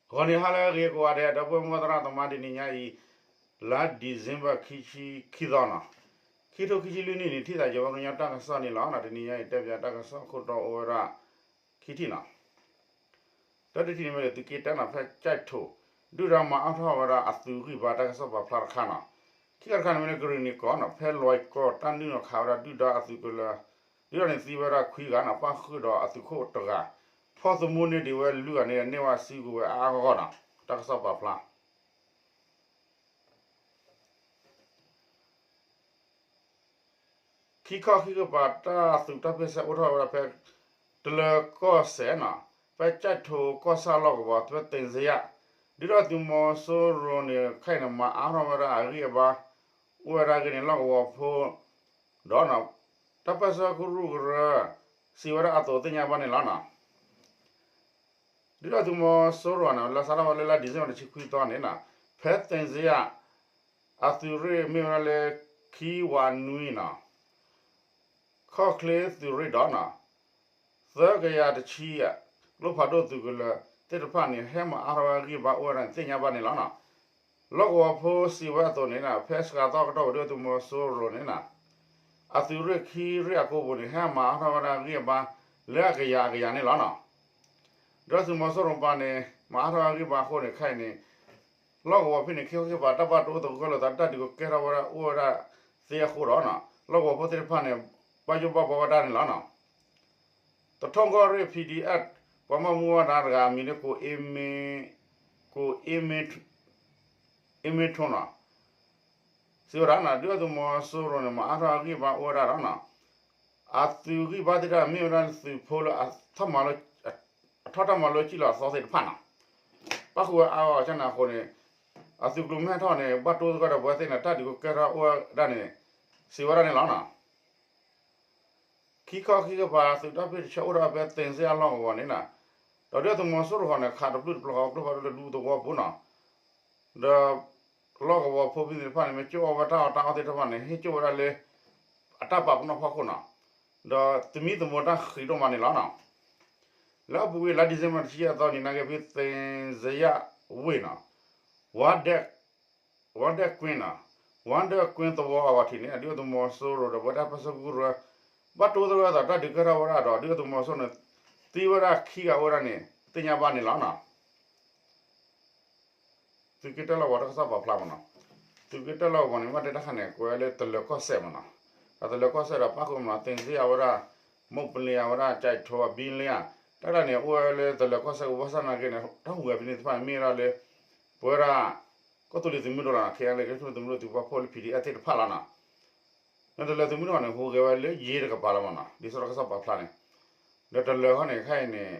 ဂီၤနံၤဟါလၢအဂ့ၤကိးဂၤဒဲး ဒီပုၢ်ဝဲၢ်မိၢ်သရၣ်သမါ တနံၤညါအံၤ လါ December ခံဆံခံသီနီၤ, ခံထိခံဆံလွံၢ်နံၣ်န့ၣ် ထံၣ်သးယဝဲကညီတၢ်ကစီၣ်န့ၣ်လီၤ. တနံၤညါအံၤ တဲပၠးတၢ်ကစီၣ်ခိၣ်တီအိၣ်ဝဲဒၣ် ခံထံၣ်နီၤ. တၢတထံၣ်န့ၣ်မ့ၢ်ဒီး သုးက့တၢနီၤ ဖဲကၠဲးထိး ဒုၣ်ဒါမၤအါထီၣ်ဝဲဒၣ်အသုးဂံၢ်ဘါ တၢ်ကစီၣ်ပာ်ဖျါတခါနီၤ. ခံခါတခါန့ၣ်မ့ၢ်လၢကရ့ၣ်နံၤကီၢ်နီၤ ဖဲလွဲၢ်ကီၢ်တၢ်နုာ်နီၤ ခးဝဲဒၣ်ဒုၣ်ဒါအသုးကလၢၤ, ဒုၣ်ဒါန့ၣ်သံဝဲဒၣ်ခွံဂၤနီၤ ပၣ်ဃုာ်ဒီးအသုးခိၣ်တဂၤ, ဖီၣ်သမူန့ၢ်ဒံးဝဲလွံၢ်ဂၤန့ၣ် န့ၢ်ဝဲစုကဝဲၤအါအါဂီၢ်ဂီၢ်နီၤ တၢ်ကစီၣ်ပာ်ဖျါ ခံခီခံကပၤတၢ်သုးတၢ်ဖ့ၣ်ဆဲအိၣ်ထီၣ်ဝဲဒၣ်ဖဲ တလၢၤကီၢ်စဲၣ်နီၤ, ဖဲကၠဲးထိးကီၢ်ဆၣ်လီၢ်ကဝီၤ ဖဲသ့ၣ်စ့ယၣ်, ဒုၣ်ဒါသုးမီၤစိရိၤန့ၣ် ခဲအံၤန့ၣ် မၤအါထီၣ်ဝဲဒၣ်အဂံၢ်အဘါ အိၣ်ဝဲဒၣ်အဂ့ၢ်န့ၣ် လီၢ်ကဝီၤဖိ ဒီး တၢ်ပၢၢ်ဆၢကရူၢ်ကရၢ စံးဝဲဒၣ်အသိးသ့ၣ်ညါဘၣ်န့ၣ်လီၤနီၤ. ဒုၣ်ဒါသုးမီၤစိရိၤန့ၣ် လၢစးထီၣ်ဝဲလၢလါ December တဆံခွံသီန့ၣ်နီၤ, ဖဲသ့ၣ်စ့ယၣ် အသုးရ့ၣ်မ့ၢ်ဝဲဒၣ်လၢ ခံဝးနွံနီၤ, ခီၣ်ချ့သုးရ့ၣ်ဒီးနီၤ သၢကယၤတဆံ ကျိဖးဒိၣ်သုးကလၢၤသ့ၣ်တဖၣ်န့ၣ် ဟဲမၤအါထီၣ်ဝဲဂံၢ်ဘါအိၣ်ဝဲဒၣ်န့ၣ် သ့ၣ်ညါဘၣ်န့ၣ်လီၤနီၤ. လီၢ်ကဝီၤဖိစံးဝဲအသိးန့ၣ် ဖဲစှၤသီကတီၢ်ဝဲ ဒုၣ်ဒါသုးမီၤစိရိၤန့ၣ်နီၤ အသုးရ့ၣ်ခံရ့ၣ်အကိပူၤန့ၣ် ဟဲမၤအါထီၣ်ဝဲဒၣ်ဂံၢ်အဘါ လၢအကယၤအကယၤန့ၣ်လီၤနီၤ. ဒုၣ်ဒါသုးမီၤစိရိၤပၤန့ၣ် မၤအါထီၣ်ဝဲဂံၢ်ဘါအဃိန့ၣ် ခဲအံၤန့ၣ် လီၢ်ကဝီၤဖဲန့ၣ် ခံခီခံကပၤ တၢ်ဘၣ်တိသကိးလိာ်သး တၢ်ဒုးကကဲထီၣ်ဝဲဒၣ်အိၣ်ဝဲဒၣ်သ့အဃိဒီးနီၤ လီၢ်ကဝီၤဖိသ့ၣ်တဖၣ်န့ၣ် ဘၣ်ယိၣ်ဘၣ်ဘှီဝဲဒၣ်န့ၣ်လီၤနီၤ. သထူၣ်ကီၢ်ရ့ၣ် P D F ပှၤဘၣ်မူဘၣ်ဒါတဂၤ အမံၤလၢ ကိးအ့မ့ ကိးအ့မ့ အ့မ့ထိနီၤ စံးဝဲဒၣ်နီၤ ဒုၣ်ဒါသုးမီၤစိရိၤန့ၣ် မၤအါထီၣ်အဂံၢ်ဘါအိၣ်ဝဲဒၣ်ဒီးနီၤ အသုးဂံၢ်ဘါသ့ၣ်တဖၣ်မ့ၢ်ဝဲဒၣ်သုးဖိလၢ အထီၣ်တၢ်မၤလိစံၣ်လီၤအသီသ့ၣ်တဖၣ်နီၤ ပၣ်ဃုာ်ဝဲအါဂီၢ်ကန့ၣ်အဃိန့ၣ် အသုးကျိၤမ့ၢ်ဟဲထီၣ်န့ၣ် ဘၣ်တိသကိးဒီးပဝဲသ့ၣ်န့ၣ် တၢ်ဒုးကကဲထီၣ်အိၣ်ဝဲဒၣ်န့ၣ် စံးဝဲဒၣ်န့ၣ်လီၤနီၤ. ခံခီခံကပၤ သုးတၢ်ဖ့ၣ်တဆၢအိၣ်ထီၣ်ဖဲသ့ၣ်စ့ယၣ်လီၢ်ကဝီၤန့ၣ်နီၤ ဒီးဒုၣ်ဒါသုးမီၤစိရိၤဃီန့ၣ် ခးတပျုၢ်တပျီၤဃီကျိဖးဒိၣ်လၢဒူသဝီပူၤနီၤ ဒီး လီၢ်ကဝီၤဖိဖဲန့ၣ်တဖၣ်န့ၣ် မ့ၢ်ကၠိၣ်အီၣ်ဝဲတၢ်အီၣ်တၢ်အီသ့ၣ်တဖၣ်န့ၣ် ဟ့ၣ်ကၠိၣ်ဝဲဒၣ်လၢ အတၢ်ပာ်ပနီၣ်ဖီခိၣ်နီၤ ဒီးသမံသမိးတၢ်ဃံးဒိၣ်မးန့ၣ်လီၤနီၤ. လၢအပူၤကွံာ်လါ December တဆံယဲၢ်သီန့ၣ် နာ်က့ဖဲ သ့ၣ်စ့ယၣ်ဝ့ၢ်နီၤ ဝါဒဲၣ်ကွ့နီၤ ဝါဒဲၣ်ကွ့သဝီအဂီၤထံးန့ၣ် ဒုၣ်ဒါသုးမီၤစိရိၤဒီးပဝဲတၢ်ပၢၢ်ဆၢကရူၢ် ဘၣ်တိသကိးအသးတၢ်ဒုးကဲထီၣ်ဝဲဒၣ်ဒီး ဒုၣ်ဒါသုးမီၤစိရိၤန့ၣ် သံဝဲဒၣ်ခံဂၤအိၣ်ဝဲဒၣ်န့ၣ် သ့ၣ်ညါဘၣ်န့ၣ်လီၤနီၤ. သုးက့တၢၣ်လီၢ်ကဝီၤတၢ်ကစီၣ်ပာ်ဖျါမးနီၤ. သုးက့တၢၣ်လီၢ်ကဝီၤန့ၣ် ဘၣ်တဲတၢ်ခါန့ၣ် ကွဲးလၢတလၢၤကီၢ်စဲၣ်မးနီၤ. ဒီးတလၢၤကီၢ်စဲၣ်ဒီးပၣ်ဃုာ်မးနီၤ သ့ၣ်စ့ယၣ်ဝဲဒၣ် မိၢ်ပလ့ၤယၤဝဲဒၣ် ကၠဲးထိး ဘံလ့ယၤ တၢ်ဒၣ်န့ၣ် အိၣ်ဝဲလၢတလၢၤကီၢ်စဲၣ်ကဘၣ်ဆၣ်နာ်က့န့ၣ် တၢ်ဟူးဂဲၤဖဲန့ၣ်တဖၣ်န့ၣ် မ့ၢ်ဝဲဒၣ်လၢ ပဝဲဒၣ် ကီၢ်သူလ့ၤသုးမုၢ်ဒိၣ်လီၤနီၤ ခဲအံၤလၢကီၢ်သူလ့ၤသုးမုၢ်ဒိၣ်သုးပှၢ်ဖှိၣ်လၢ P D F သ့ၣ်တဖၣ်လီၤနီၤ. လၢတလၢၤသုးမုၢ်ဒိၣ်န့ၣ် ဟူးဂဲၤဝဲလၢယ့ၢ်တကပၤလီၤမးနီၤ ဒ်သိးတၢ်ကစီၣ်ပာ်ဖျါန့ၣ် ဒီးတလၢၤခီန့ၣ် ခဲအံၤန့ၣ်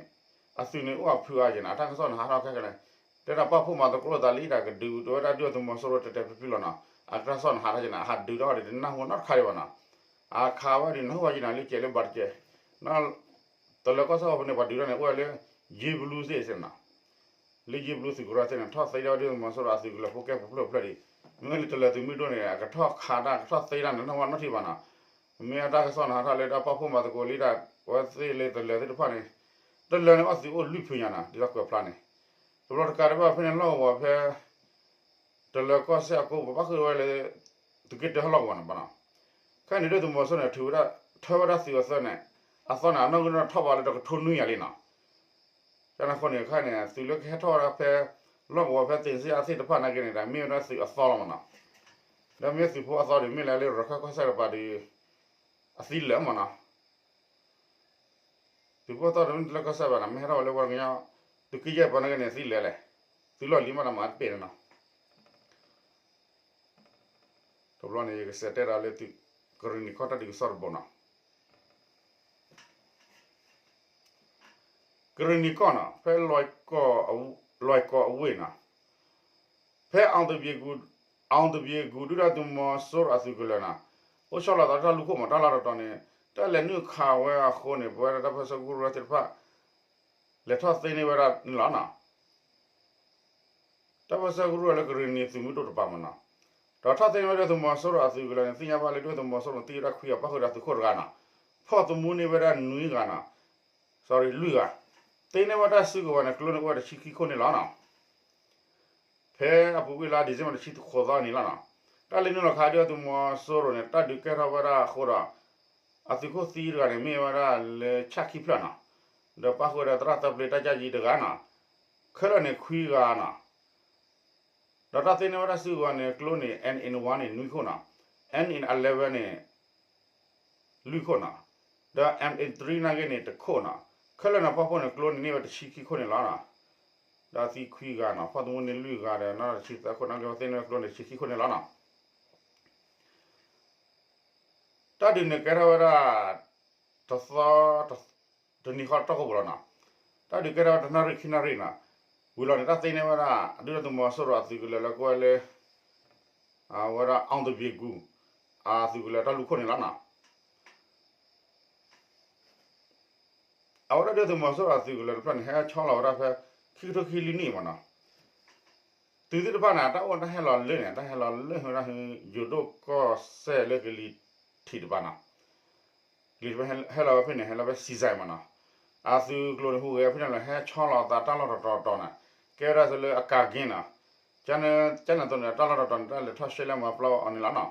အသုးန့ၣ်အိၣ်အဖုအါက့ၤနီၤ အတၢ်ကစီၣ်န့ၣ်ဟးထီၣ်ခဲကနံၣ် တဲဒၣ်ပာ်ဖှိၣ်မၤသကိးလိာ်သးလံဒၣ်ကဒုး တဲဝဲဒၣ်ဒုၣ်ဒါသုးမီၤစိရိၤတဲာ်တဲာ်ဖျုးဖျုးလီၤနီၤ အတၢ်ကစီၣ်န့ၣ်ဟးထီၣ်က့ၤနီၤ အဟးဒုးထီၣ်ဒံးတနၢ်ဟူနီတခါဒံးဘၣ်နီၤ အခးဝဲဒံးနၢ်ဟူဝဲက့ၤနီၤ လၢကဲးလၢဘၣ်တကဲး တလၢၤကီၢ်စဲၣ်အီၤဖဲန့ၣ် ပှၤဒုးထီၣ်န့ၣ် အိၣ်ဝဲလၢ ယ့ၢ်ဘလူးသ့ၣ်စ့ၢ်နီၤ လၢယ့ၢ်ဘလူးသုးကရၢသ့ၣ်န့ၣ် ထီၣ်သ့ဒၣ်ဝဲဒုၣ်ဒါသုးမီၤစိရိၤအသုးကလၢၤဖိကဲပူၤဖျၢၣ်ဖျၢၣ်ဒံး မ့ၢ်လၢတလၢၤသုးမုၢ်ဒိၣ်န့ၣ် အကထီၣ်ခးတၢ် ကထီၣ်သ့တၢ်န့ၣ် နီၢ်ဝဲနီၢ်ထံၣ်ဘၣ်နီၤ မ့ၢ်အတၢ်ကစီၣ်န့ၣ်ဟးထီၣ်လၢတၢ်ပာ်ဖှိၣ်မၤသကိးလံဒၣ် အဝဲသ့ၣ်လၢတလၢၤသ့ၣ်တဖၣ်န့ၣ် တလၢၤန့ၣ် အီၣ်သုးအိၣ်လွံၢ်ဖုညါနီၤ ဒ်သိးကွဲးဖျါန့ၣ် တဘျီတကးဒံးဘၣ်ဖဲန့ၣ်လီၢ်ကဝီၤဖဲ တလၢၤကီၢ်စဲၣ်အကိပူၤ ပၣ်ဃုာ်ဝဲလၢ သုးက့တၢၣ်လီၢ်ကဝီၤန့ၣ်ဘၣ်နီၤ ခဲအံၤန့ၣ် ဒုၣ်ဒါသုးမီၤစိရိၤန့ၣ် ထုးဝဲဒၣ် ထၢဝဲဒၣ်သုးအသၢန့ၣ် အသီန့ၣ် အနီၣ်ဂံၢ်နီၣ်ထီၣ်ဘၣ်လၢတကထိနွံယၤလံနီၤ ကန့ၣ်အဃိန့ၣ် ခဲအံၤန့ၣ် သုးလၢကဟဲထီၣ်ဝဲဒၣ်ဖဲ လီၢ်ကဝီၤဖဲသ့ၣ်စ့ယၣ်သ့ၣ်တဖၣ်နာ်က့န့ၣ်ဒီး မ့ၢ်ဝဲဒၣ်သုးအသီလီၤမးနီၤ ဒီးမ့ၢ်သုးဖိအသီဒီး မ့ၢ်လဲၤလၢရခၢၣ်ကီၢ်စဲၣ်တပၤဒီး အသံလၢာ်မးနီၤ သုးဖိအသီဒီးမ့ၢ်တလၢကီၢ်စဲၣ်ဘၣ်နီၤ မ့ၢ်ဟဲထီၣ်ဝဲလၢပှၤကညီ သုးက့ယဲၢ်ပှၤနာ်က့န့ၣ် သံလၢာ်လဲၣ် သုးလီၢ်လံၤမးဒီးမၤတပ့ၢ်န့ၣ်နီၤ တဘျီန့ၣ် ယကစးတဲဒီးလၢသုး ကရ့ၣ်နံၤကီၢ်တၢ်ဒုးကစီၣ်တဘိနီၤ ကရ့ၣ်နံၤကီၢ်နီၤ ဖဲ လွဲၢ်ကီၢ်အဝ့ၢ်နီၤ ဖဲ အောင်သပြေ ဂူၤဒုၣ်ဒါသုးမီၤစိရိၤအသုးကလၢၤနီၤ အိၣ်ဆီလီၤသးတၢ်လူၢ်ခိၣ်မး တၢ်လီၢ်တတီၤန့ၣ် တၢ်လဲၤနုာ်ခးဝဲအဃိန့ၣ် ပဝဲဒၣ်တၢ်ပၢၢ်ဆၢကရူၢ်သ့ၣ်တဖၣ် လဲၤထီၣ်သ့န့ၢ်ဝဲဒၣ်န့ၣ်လီၤနီၤ တၢ်ပၢၢ်ဆၢကရူၢ်လၢကရ့ၣ်နံၤသုးမုၢ်ဒိၣ်တပၤမးနီၤ ဒီးထီၣ်သ့န့ၢ်ဝဲဒၣ်သုးမီၤစိရိၤအသုးကလၢၤန့ၣ် သ့ၣ်ညါဘၣ်လၢဒုၣ်ဒါသုးမီၤစိရိၤန့ၣ် သံဝဲဒၣ်ခွံဂၤ ပၣ်ဃုာ်ဒီးသုးခိၣ်တဂၤနီၤ ဖီၣ်သမူန့ၢ်ဝဲဒၣ်နွံဂၤနီၤ sorry လွံၢ်ဂၤ သ့န့ၢ်ဝဲတၢ်စုကဝဲၤန့ၣ် ကျိန့ၣ်အိၣ်ဝဲဒၣ်တဆံခံခိၣ်န့ၣ်လီၤနီၤ ဖဲအပူၤကွံာ်လါ December တဆံဃိးသီန့ၣ်လီၤနီၤ. တၢ်လဲၤနုာ်လီၤခးဒုၣ်ဒါသုးမီၤစိရိၤန့ၣ် တၢ်ဒုးကဲထီၣ်ဝဲဒၣ်အဃိဒီး အသုးခိၣ်သံတဂၤန့ၣ် မ့ၢ်ဝဲဒၣ်လၢဆၣ်ခံဖျၢၣ်နီၤ, ဒီးပၣ်ဃုာ်ဝဲဒၣ်သရၣ်သၢပျ့တၢ်ကၢ်ကံတဂၤနီၤ, ခဲလၢာ်န့ၣ်ခွံဂၤနီၤ. ဒီးတၢ်သ့န့ၢ်ဝဲဒၣ်စုကဝဲၤန့ၣ် ကျိန့ၣ် N in one န့ၣ် နွံခိၣ်နီၤ, N in eleven န့ၣ် လွံၢ်ခိၣ်နီၤ, ဒီး M in three နာ်က့န့ၣ် တခိၣ်နီၤ, ခဲလၢာ်န့ၣ် ပီၣ်ဖှိၣ်န့ၣ် ကျိန့ၣ်န့ၢ်ဝဲတဆံခံခိၣ်န့ၣ်လီၤနီၤ. ဒီးသံခွံဂၤနီၤ, ဖီၣ်သမူန့ၢ်လွံၢ်ဂၤဒီး နီၢ်တဆံသၢခိၣ်, နာ်က့သ့န့ၢ်ဝဲကျိန့ၣ် တဆံခံခိၣ်န့ၣ်လီၤနီၤ. တၢ်ဒုးန့ၣ်ကဲထီၣ်ဝဲဒၣ် တသီ တနံၤဃီတီၢ်ခိၣ်ပူၤလီၤနီၤ. တၢ်ဒုးကဲထီၣ်ဝဲတနၣ်ရံၣ်ခံနၣ်ရံၣ်နီၤ, ဝံၤလီၤန့ၣ် တၢ်သ့န့ၢ်ဝဲဒၣ် ဒုၣ်ဒါသုးမီၤစိရိၤအသုးကလၢၤလၢကိးဝဲလၢ အဝဲဒၣ် အောင်သပြေကူ အသုးကလၢၤတၢ်လူၢ်ခိၣ်န့ၣ်လီၤနီၤ. အဝဲဒၣ်ဒုၣ်ဒါသုးမီၤစိရိၤအသုးကလၢၤတဖျၢၣ်န့ၣ် ဟဲဆီလီၤဝဲဒၣ်ဖဲ ခံကထိခံဆံလွံၢ်နံၣ်မ့ၢ်နီၤ, တုၤသ့ၣ်တဖၣ်န့ၣ် တၢ်အိၣ်တၢ်ဟဲလီၤလၢန့ၣ် တၢ်ဟဲလီၤလၢဝဲဒၣ် ယိၤဒိၣ်ကီၢ်စဲၣ်လၢကလံၤထံးတပၤနီၤ, ကလံၤထံးတပၤ ဟဲလီၤဝဲဖဲန့ၣ် ဟဲလီၤဝဲ စံစဲး မ့ၢ်နီၤ, အသုးကျိၤန့ၣ် ဟူးဂဲၤဖဲန့ၣ်လီၤ ဟဲဆီလီၤအသးတၢ်လီၢ်တတီၤတီၤန့ၣ် ကဲဝဲဒၣ်လၢအကၤက့ၤနီၤ, ကန့ၣ်သိးန့ၣ် တၢ်လီၢ်တတီၤန့ၣ် တၢ်လဲၤထီၣ်ရှဲလဲၣ်မၤပျီအီၤန့ၣ်လီၤနီၤ.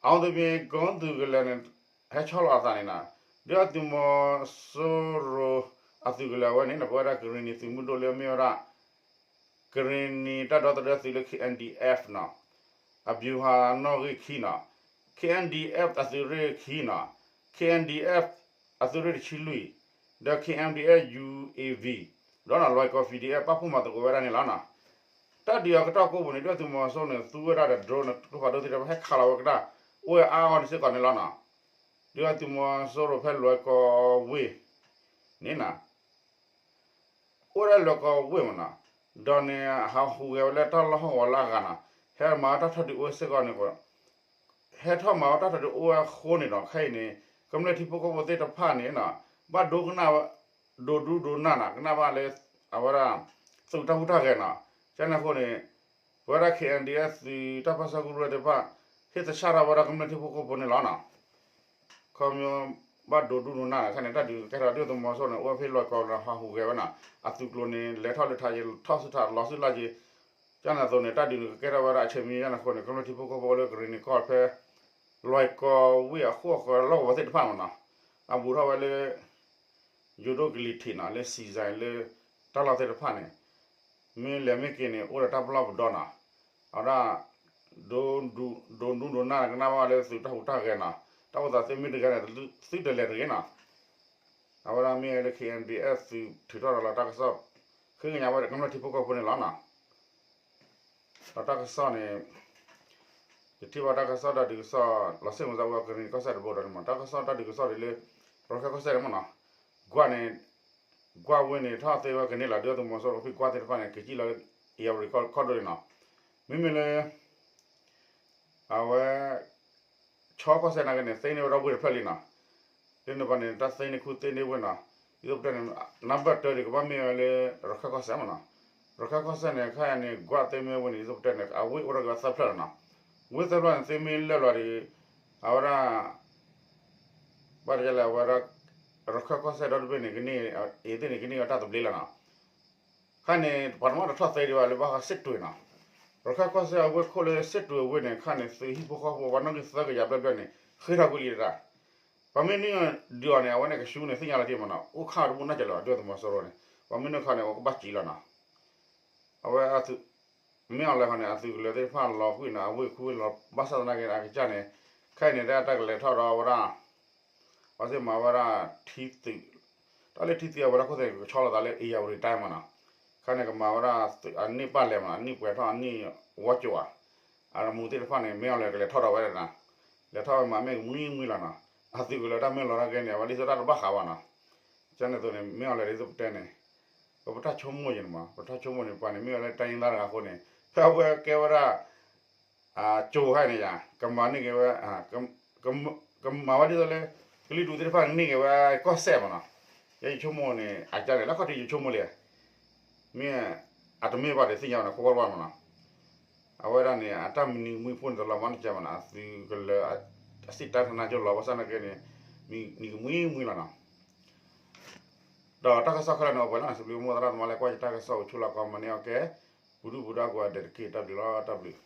အဝဲသ့ၣ်မ့ၢ်ကီၢ်သုးကလၢၤန့ၣ် ဟဲဆီလီၤအသးန့ၣ်နီၤ, ဒုၣ်ဒါသုးမီၤစိရိၤအသုးကလၢၤအဝဲန့ၣ် ပဝဲဒၣ်ကရ့ၣ်နံၤသုးမုၢ်ဒိၣ်လၢအမ့ၢ်ဝဲဒၣ် ကရ့ၣ်နံၤတၢ်ဒီသဒၢသုးလၢ K N D F နီၤ, အဗျူဟာနီၣ်ဂံၢ်ခံနီၤ, K N D F အသုးရ့ၣ်ခံနီၤ, K N D F အသုးရ့ၣ်တဆံလွံၢ်, ဒီး K N D F U A V ဒီးနီၤ လွဲၢ်ကီၢ် P D F ပာ်ဖှိၣ်မၤသကိးဝဲဒၣ်န့ၣ်လီၤနီၤ. တၢ်ဒုးအကတီၢ်ကိးပူၤန့ၣ် ဒုၣ်ဒါသုးမီၤစိရိၤန့ၣ် သူဝဲဒၣ်ဒီး drone န့ၣ် ကျိဖးဒိၣ်သ့ၣ်တဖၣ် ဟဲခးလီၤဝဲကဒါ အိၣ်ဝဲအါအါဂီၢ်ဂီၢ်စ့ၢ်ကီးန့ၣ်လီၤနီၤ. ဒုၣ်ဒါသုးမီၤစိရိၤဖဲလွဲၢ်ကီၢ်ဝ့ၢ်န့ၣ်နီၤ အိၣ်ဝဲဒၣ်လွဲၢ်ကီၢ်ဝ့ၢ်မ့ၢ်နီၤ, ဒီးန့ၣ် ဟးဟူးဂဲၤဝဲလၢတၢ်လီၢ်ဟီၣ်ကဝီၤလၢအဂၤနီၤ, ဟဲမၤဝဲတၢ်ထီၣ်ဒုးအိၣ်ဝဲစ့ၢ်ကီးန့ၣ်, ဟဲထီၣ်မၤဝဲတၢ်ထီၣ်ဒုးအိၣ်ဝဲအဃိန့ၣ်ဒီး ခဲအံၤန့ၣ် ကမျၢၢ်ထံဖိကီၢ်ဖိသ့ၣ်တဖၣ်န့ၣ်နီၤ ဘၣ်ဒိကနၣ် ဒိးဒူဒိးနၢ်နီၤ, ကနၣ်ဘၣ်လၢ အဝဲဒၣ် သုးတၢ်ဟူးတၢ်ဂဲၤနီၤ, ကန့ၣ်အဃိန့ၣ် ပဝဲဒၣ် K N D F သုးတၢ်ပၢဆှၢကရူၢ်သ့ၣ်တဖၣ် ဟ့ၣ်သဆၣ်ထီၣ်ဝဲဒၣ်ကမျၢၢ်ထံဖိကီၢ်ဖိန့ၣ်လီၤနီၤ. ခီပညီ ဘၣ်ဒိးဒူဒိးနၢ်န့ၣ် ခဲန့ၣ် တၢ်ဒုးကဲထီၣ်ဒုၣ်ဒါသုးမီၤစိရိၤန့ၣ် အိၣ်ဝဲဖဲလွဲၢ်ကီၢ်လၢဟးဟူးဂဲၤဝဲနီၤ, အသုးကျိၤန့ၣ် လဲၤထီၣ်လဲၤထီၣ်ယံၤ ထီၣ်စုထီၣ်လီၤစုလီၤက့ၤ, ကန့ၣ်အသိးန့ၣ် တၢ်ဒုးန့ၣ်ကကဲထီၣ်ဝဲဒၣ်အဆၢမံၤညါန့ၣ်အဃိန့ၣ် ကမျၢၢ်ထံဖိကီၢ်ဖိလၢကရ့ၣ်နံၤကီၢ်ဖဲ လွဲၢ်ကီၢ်ဝ့ၢ်အဃိအဃၢၤလီၢ်ကဝီၤသ့ၣ်တဖၣ်မ့ၢ်နီၤ, အဘူးထီၣ်ဝဲလၢ ယိၤဒိၣ်ကလံၤထံးနီၤ လၢစံစဲးလၢ တၢ်လီၢ်သ့ၣ်တဖၣ်န့ၣ် မ့ၢ်လဲၤမ့ၢ်က့ၤန့ၣ် အိၣ်ဒီးတၢ်ပလီၢ်ပဒီနီၤ, အဝဲဒၣ် ဒိးဒူဒိးနၢ်ကနၣ်ဘၣ်လၢသုးတၢ်ဟူးတၢ်ဂဲၤနီၤ, တၢ်အိၣ်သးသုမ့ၢ်တဂဲၤန့ၣ် သုတလဲၤတဂ့ၤနီၤ, အဝဲဒၣ်မ့ၢ်လၢ K N D F သုးထုးထီၣ်ဒီးလီၤတၢ်ကစီၣ် ဃ့ကညးဝဲဒီးကမျၢၢ်ထံဖိကီၢ်ဖိန့ၣ်လီၤနီၤ. ဒီးတၢ်ကစီၣ်န့ၣ် ယထံၣ်ဘၣ်တၢ်ကစီၣ်တၢ်ဒုးကစီၣ် လီၤစ့ၣ်မုာ်သးဝဲကရ့ၣ်နံၤကီၢ်စဲၣ်တဘိဒီးန့ၣ်မ့ၢ် တၢ်ကစီၣ်တၢ်ဒုးကစီၣ်ဒ်လၢ ရခၢၣ်ကီၢ်စဲၣ်န့ၣ်မ့ၢ်နီၤ, ကွၢ်န့ၣ် ကွၢ်ဝ့ၢ်န့ၣ် ထီၣ်သ့ဝဲကန့ၢ်လီၤ ဒုၣ်ဒါသုးမီၤစိရိၤဖဲကွၢ်သ့ၣ်တဖၣ်န့ၣ် ကကံၣ်လီၤ ဧရာဝတီ ခီၣ်ဒိၣ်န့ၣ်နီၤ, မ့မ့ၢ်လၢ အဝဲ ခၠီကီၢ်စဲၣ်နာ်က့န့ၣ် သ့န့ၢ်ဝဲဒၣ်ဝ့ၢ်တဖျၢၣ်လံနီၤ, လၢန့ၣ်ပှၤန့ၣ် တၢ်သ့န့ၢ်ခူသ့န့ၢ်ဝ့ၢ်နီၤ, ဒ်သိးပတဲန့ၣ် နံပါတ် တၢ်ဒုးကဘၣ်မ့ၢ်ဝဲလၢ ရခၢၣ်ကီၢ်စဲၣ်မ့ၢ်နီၤ, ရခၢၣ်ကီၢ်စဲၣ်န့ၣ် ခဲအံၤန့ၣ် ကွၢ်သ့မ့ၢ်ဝ့ၢ်န့ၣ် ဒ်သိးပတဲန့ၣ် အဝ့ၢ်အိၣ်ထီၣ်က့ၤဝဲသၢဖျၢၣ်လီၤနီၤ, ဝ့ၢ်သၢဖျၢၣ်န့ၣ် သ့မ့ၢ်လၢာ်လီၤဒီး အဝဲဒၣ် ဘၣ်တယလဲၣ် အဝဲဒၣ် ရခၢၣ်ကီၢ်စဲၣ်ဒီတဘ့ၣ်န့ၣ် ကန့ၢ် အံၤသ့ၣ်န့ၣ် ကန့ၢ်ဝဲတၢ်သဘျ့လီၤနီၤ, ခါန့ၣ် ပှၤတမ့ၢ်တထီၣ်သ့ဒံးဘၣ်လၢဘၣ်ဃးစ့ၣ်တွ့ၤနီၤ, ရခၢၣ်ကီၢ်စဲၣ်အဝ့ၢ်ခိၣ်လၢစ့ၣ်တွ့ၤဝ့ၢ်န့ၣ် ခါန့ၣ် သုးဟံၣ်ဖိဃီဖိ ပှၤနီၣ်ဂံၢ်သၢကယၤဘျဲၣ်ဘျဲၣ်န့ၣ် ဃ့ထီၣ်ကွံာ်လံတၢ်, ပှၤမ့ၢ်န့ၢ်ဒုးအီၤန့ၣ် အဝဲန့ၣ်ကဆူန့ၣ် သ့ၣ်ညါလီၤတံၢ်မးနီၤ, အိၣ်ခါတဘူၣ်နီၢ်ကလီၤ ဒုၣ်ဒါသုးမီၤစိရိၤန့ၣ် ပှၤမ့ၢ်န့ၢ်ခါန့ၣ် အဝဲကဘၣ်စံးလီၤနီၤ, အဝဲ မ့ၢ်အီၤလဲၤခီန့ၣ် အသုးကလၢၤသ့ၣ်တဖၣ်လီၤကွံာ်နီၤ, အဝ့ၢ်ခူဝ့ၢ်လီၤ ဘၣ်ဆၣ်သနာ်က့ အကစၢ်န့ၣ် ခဲအံၤန့ၣ် တၢ်တၢ်ကလဲၤထီၣ်ဒီးဝဲဒၣ် အဝဲသ့ၣ်မၤဝဲဒၣ် ထံသုး, တၢ်လၢထံသုးအဝဲဒၣ်ခိၣ်သ့ၣ်န့ၣ် ကဆီလီၤသးလၢ ဧရာဝတီတိုင်း မးနီၤ, ခါန့ၣ် ကမၤဝဲဒၣ် အန့ၢ်ပၢ်လဲၤမးနီၤ, အန့ၢ်ပှဲၤထီၣ်အန့ၢ်ဝီကၠိၤဧါ, အမူးသ့ၣ်တဖၣ်န့ၣ် မ့ၢ်အီၤလဲၤကလဲၤထီၣ်ဒီးဝဲဒၣ်နီၤ, လဲၤထီၣ်ဝဲမၤမ့ၢ်ကမှံမှံလီၤနီၤ, အသုးကလၢၤတၢ်မ့ၢ်လီၤတၢ်ကဲန့ၣ် အဝဲဒ်သိးတၢ်တဘၣ်ဃးဘၣ်နီၤ, ကန့ၣ်သိးန့ၣ် မ့ၢ်အီၤလဲၤဒ်သိးပတဲန့ၣ် ပပတၢ်ဆိကမိၣ်ယဲန့ၣ်မး ပတၢ်ဆိကမိၣ်န့ၣ် ပှၤန့ၣ် မ့ၢ်အီၤလၢတၢ်ယံၤသးတဂၤအဃိန့ၣ် ဖဲအဝဲကဲဝဲဒၣ် ကၠိၤခါန့ၣ်ယါ ကမၤန့ၢ်က့ၤဝဲ ကမၤဝဲဒ်သိးလၢ ကလုာ်ဒူၣ်သ့ၣ်တဖၣ်န့ၣ်က့ၤဝဲကီၢ်စဲၣ်မးနီၤ, ယဆိကမိၣ်န့ၣ် အကါန့ၣ် လၢခီၣ်ထံးယဆိကမိၣ်လံ, မ့ၢ် အတမ့ၢ်ဘၣ်ဒီးသ့ၣ်ညါဘၣ်နီၤ ခိၣ်ဝီဝါမးနီၤ, အဝဲဒၣ်န့ၣ် အတၢ်မနံၤမွံဖိန့ၣ်တလီၤမးနီၤ ကဲမးနီၤ အသုးကလၢၤ အစံးတၢ်ထနၢ်ကၠိလီၤ ဘၣ်ဆၣ်နာ်က့န့ၣ် မံၤကမှံမှံလီၤနီၤ. ဒီးတၢ်ကစီၣ်ခဲလၢာ်န့ၣ် အိၣ်ပှဲၤလံန့ၣ် စံးဘျုးမိၢ်သရၣ်သမါလၢကွၢ်ယတၢ်ကစီၣ်အိၣ်ဆူၣ်လီၤ comment န့ၢ်အီၤကဲ ပူၤဒုၣ်ပူၤဒါကိးဂၤဒဲးတက့ၢ်. တၢ်ဘျုးလီၤ တၢ်ဘျုး.